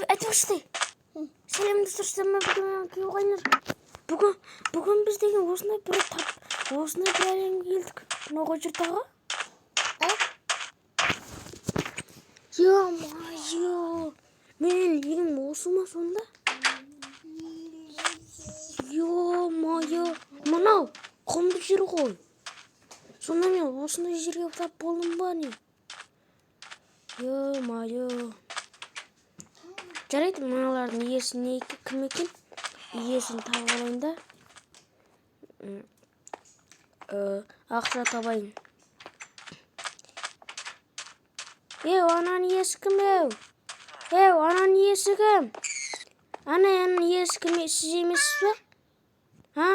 Айтпақшы, сәлем, достар, сіздер бүгін күйеу қайнар. Бүгін біз деген осындай бір тап, осындай бір әлемге келдік. Мынау қай жер тағы? Ё-моё! Менің үйім осы ма сонда? Ё-моё! Мынау құмды жер ғой. Сонда мен осындай жерге тап болдым ба, не? Ё-моё! Жарайды, мыналардың иесі не, кім екен? Иесін тауып алайын да. Ақша табайын. Еу, ананың иесі кім, еу? Еу, ананың иесі кім? Ананың иесі кім? Сіз емессіз ба? А?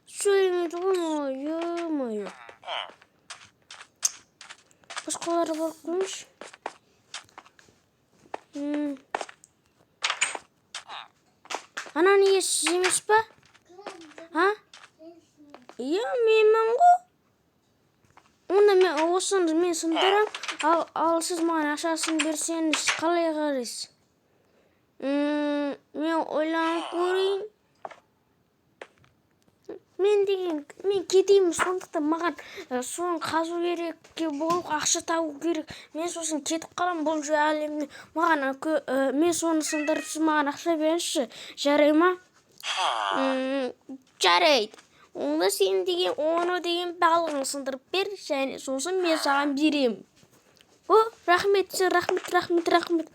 Сөйлемейді ғой мынау, ё-моё. Басқалары барып көрейінші. Ананың иесі сіз емес па? А? Иә, менмін ғой. Онда мен осыны мен сындырам, ал сіз маған ақшасын берсеңіз, қалай қарайсыз? Мен ойланып көрейін. Мен деген, мен кедеймін, сондықтан маған соны қазу керек болып, ақша табу керек. Мен сосын кетіп қаламын бұл әлемнен. Маған мен соны сындырып, сіз маған ақша беріңізші, жарай ма? Жарайды. Онда сен деген оны деген балығын сындырып бер, және сосын мен саған беремін. О, рахмет, сіз, рахмет, рахмет, рахмет.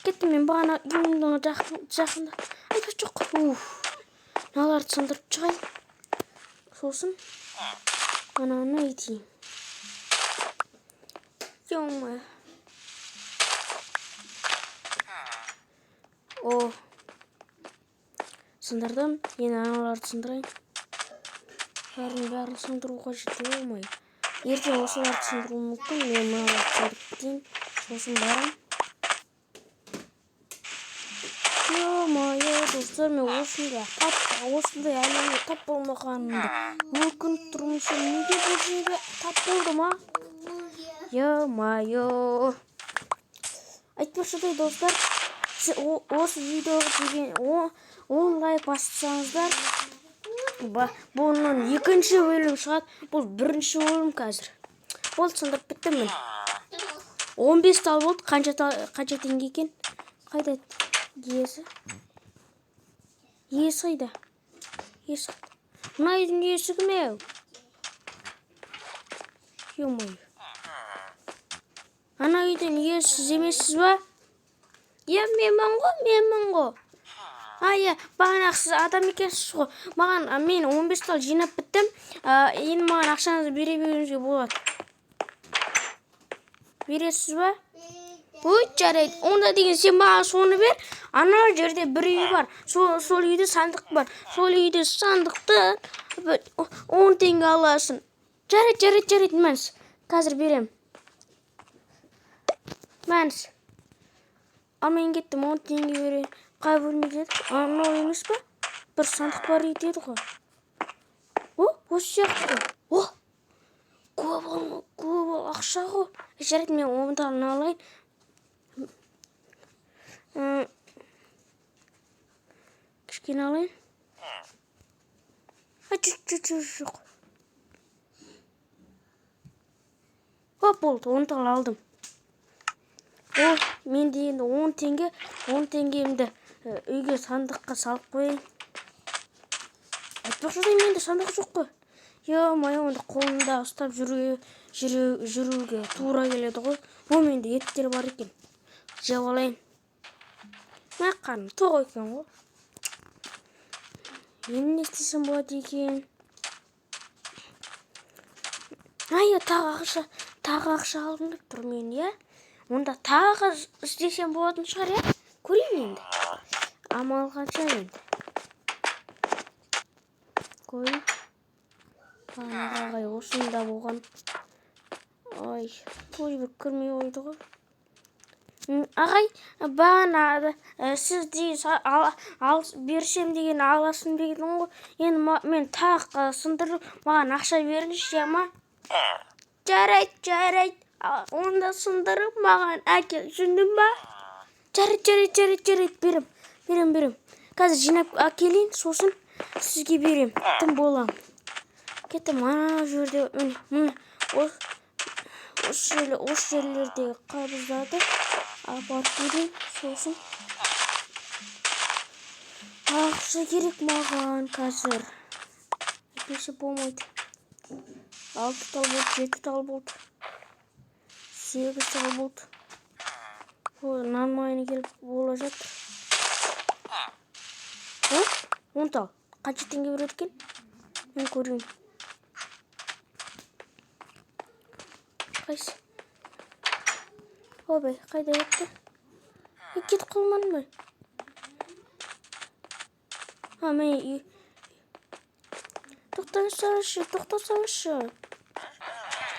Кеттім мен, бағана үйімнің жақында. Ай, жоқ. Уф. Мыналарды сындырып шығайын. Сосын ананы етейін. Ё-моё. О. Сындырдым. Енді аналарды сындырайын. Бәрін, бәрін сындыру қажет, ё-моё. Ертең осыларды сындыруым мүмкін. Мен мыналарды сындырып кетейін. Сосын барам. Ё-моё, достар, мен осындай тап, осындай әлемге тап болмағанымды өкініп тұрмын ше. Неге бұл жерге тап болдым, а? Ё-моё. Айтпақшы, достар, осы видеоға деген 10 лайк бассаңыздар, бұның екінші бөлім шығады. Бұл бірінші бөлім қазір. Болды, сындырып біттім мен. 15 тал болды. Қанша тал, қанша теңге екен? Қайда иесі? Иесі қайда? Иесі қайда? Мына үйдің иесі кім, еу? Ё-моё. Ана үйдің иесі сіз емессіз ба? Иә, менмін ғой, менмін ғой. А, иә, бағанағы сіз адам екенсіз ғой. Маған мен 15 тал жинап біттім. Енді маған ақшаңызды бере беруіңізге болады. Бересіз ба? Ой, жарайды. Онда деген сен маған соны бер. Ана жерде бір үй бар. Сол үйде сандық бар. Сол үйде сандықты бір 10 теңге аласың. Жарайды, жарайды, жарайды, мәнс. Қазір берем. Мәнс. Ал мен кеттім, 10 теңге берейін. Қай бөлмеде еді? Анау емес па? Бір сандық бар үй деді ғой. О, осы сияқты ғой. О, көп, көп ақша ғой. Жарайды, мен 10 талын алайын. Кішкене алайын. А, жоқ, жоқ, жоқ, жоқ. О, болды, 10 тал алдым. О, менде енді 10 теңге, 10 теңгемді үйге сандыққа салып қояйын. Айтпақшы да, менде сандық жоқ қой. Ё-моё, онда қолымда ұстап жүруге тура келеді ғой. О, менде еттер бар екен. Жеп алайын. Мә, қарным тоқ екен ғой. Енді не істесем болады екен? Ай, тағы ақша алғым келіп тұр мен, иә? Онда тағы істесем болатын шығар, иә? Көрейін енді. Амал қанша енді? Көрейін. Бағанағы ағай осында болған. Ай, той бір кірмей қойды ғой. Ағай, бағана сіз деген ал, берсем деген аласың деген ғой. Енді мен тағы сындырып, маған ақша беріңізші, иә ма? Жарайды, жарайды. Онда сындырып маған әкел, түсіндің ба? Жарайды, жарайды, жарайды, жарайды, берем, берем, берем. Қазір жинап әкелейін, сосын сізге берем. Тым болам. Кеттім, ана жерде, міне, міне, осы жерлердегі қарбыздарды апарып берейін, сосын ақша керек маған қазір. Әйтпесе болмайды. 6 тал болды, 7 тал болды, 8 тал болды. Ой, нормально келіп бола жатыр. О, 10 тал. Қанша теңге береді екен? Мен көрейін. Қайсы? Ойбай, қайда кетті? Кетіп қалмадым ба? А, мен тоқтаңызшы, тоқтасаңызшы.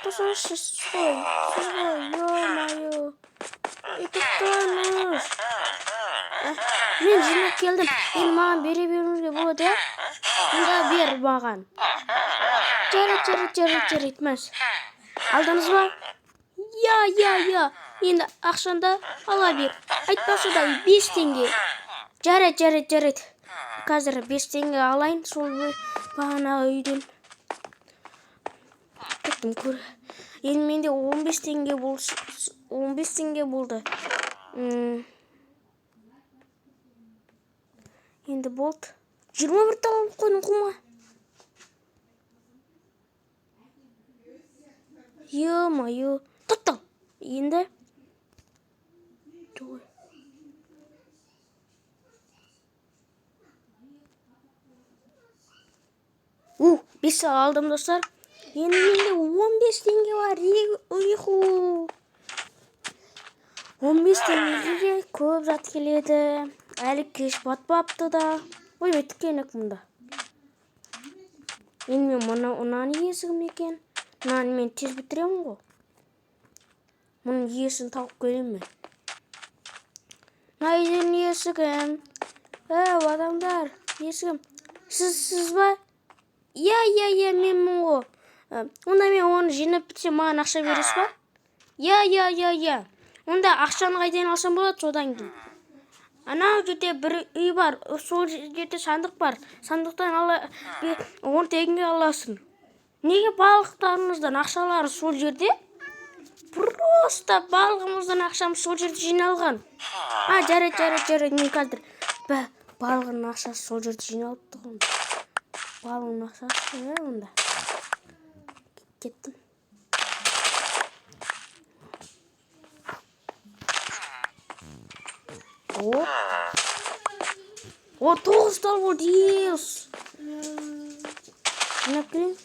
Тоқтасаңызшы, сіз ғой, сіз ғой, ё-моё. Тоқтаңыз. Мен жинап келдім. Енді маған бере беруіңізге болады, иә? Онда бер маған. Жарайды, жарайды, жарайды, жарайды, мәз. Алдыңыз ба? Я, я, я. Енді ақшаны да ала бер. Айтпақшы да 5 теңге. Жарайды, жарайды, жарайды. Қазір 5 теңге алайын сол бағанағы үйден. Кеттім көр. Енді менде 15 теңге болды. 15 теңге болды. Енді болды. 21 тал алып қойдым құма. Ё-моё. Тоқта. Енді. У, 5 тал алдым достар. Енді менде 15 теңге бар. Ұйху. 15 теңгеге көп зат келеді. Әлі кеш батпапты да. Ой, өткен мұнда. Енді мен мынаның иесі кім екен? Мынаны мен тез бітіремін ғой. Мұның иесін тауып келемін мен. Мына үйдің иесі кім? Әу, адамдар, иесі кім? Сіз ба? Иә, иә, иә, менмін ғой. Онда мен оны жинап бітсем, маған ақша бересіз ба? Иә, иә, иә, иә. Онда ақшаны қайдан алсам болады содан кейін? Анау жерде бір үй бар, сол жерде сандық бар. Сандықтан 10 теңге аласың. Неге балықтарыңыздан ақшалары сол жерде? Просто балығымыздан ақшамыз сол жерде жиналған. А, жарайды, жарайды, жарайды, мен қазір балығының ақшасы сол жерде жиналыпты ғой. Балығының ақшасы, онда. Кеттім. О! О, 9 тал болды, ес! Жинап келейін.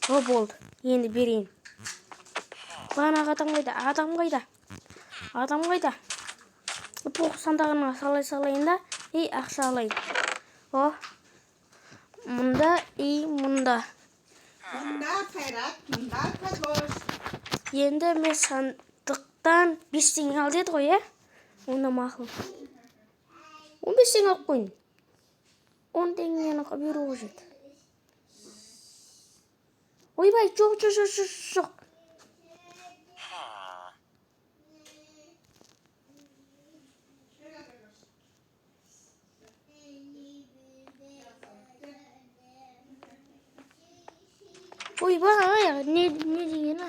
О, болды. Енді берейін. Бағанағы адам қайда? Адам қайда? Адам қайда? Тоғыз сандығына салай салайын да, ей, ақша алайын. О, мұнда, и мұнда. Мұнда Қайрат, мұнда Қажош. Енді мен сандықтан 5 теңге ал деді ғой, ә? Онда мақұл. 15 теңге алып қойын. 10 теңгені беру қажет. Ойбай, жоқ, жоқ, жоқ, жоқ, жоқ. Ойбай, не дегені?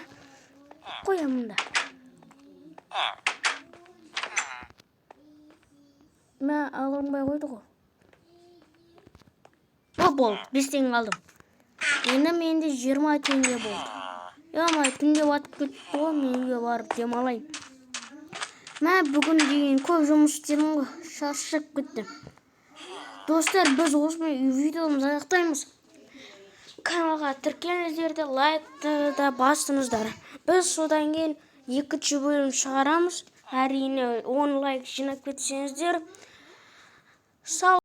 Қоямын да. Мә, алынбай қойды ғой. О, болды, 5 теңге алдым. Енді менде 20 теңге болды. Ё-моё, түнде батып кетті ғой, мен үйге барып демалайын. Мә, бүгін деген көп жұмыс істедім ғой, шаршап кеттім. Достар, біз осымен видеомызды аяқтаймыз. Каналға тіркеліңіздер де, лайкты да басыңыздар. Біз содан кейін екінші бөлім шығарамыз. Әрине, 10 лайк жинап кетсеңіздер. Сау